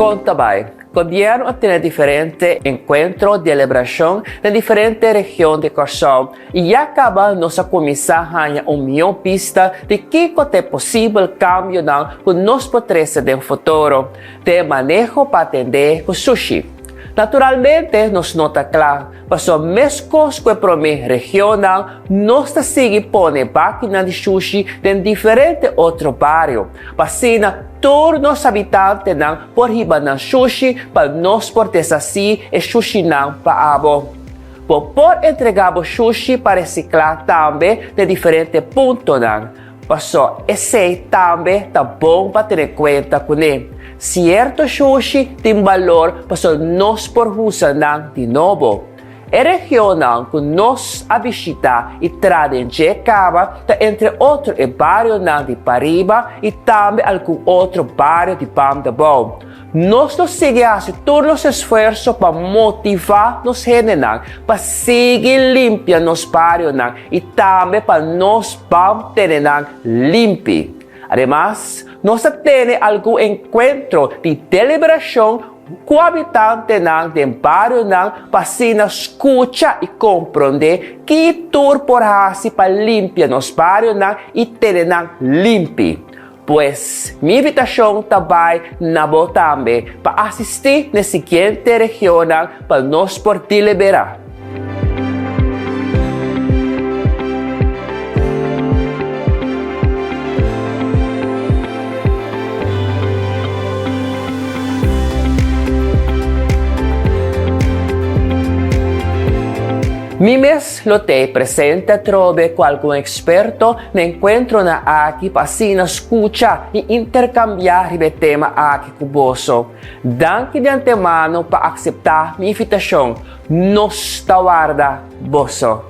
Kon ta bai? Gobièrnu a tene diferente enkuentro deliberashon den diferente region di Kòrsou i ya kaba nos a kuminsá haña un mihó bista di kiko ta e posibel kambionan ku nos por trese den futuro den e maneho pa atendé ku sushi. Naturalmente nos no ta kla, pasobra meskos ku e promé regionnan nos ta sigui pone bakinan di shushi den diferente otro bario pa asina Tur nos habitantenan por hiba nan shushi pa nos por deshasí e shushinan pa abo. Bo por entregá bo shushi pa resiklá tambe den diferente puntonan, pasó esei tambe ta bon pa tene kuenta kuné. Sierto shushi tin balor pasó nos por usa nan di nobo. E regionnan ku nos a bishitá i traha den dje kaba ta entre otro e barionan di Pariba i tambe algun otro bario di Bandabou. Nos lo sigui hasi tur nos esfuerso pa motivá nos hendenan pa sigui limpia nos barionan i tambe pa nos ban tene nan limpi. Ademas, nos ta tene algun enkuentro di deliberashon Ku habitantenan den barionan pa asina skucha i komprondé ki tur por hasi pa limpia nos barionan i tene nan limpi. Pues, mi invitashon ta bai na bo tambe pa asistí n'e siguiente regionnan pa nos por deliberá. Mi mes lo t'ei presente atrobe ku algun eksperto na enkuentronan aki pa asina skucha i interkambiá riba e tema aki ku boso. Danki di antemano pa akseptá mi invitashon. Nos ta warda boso.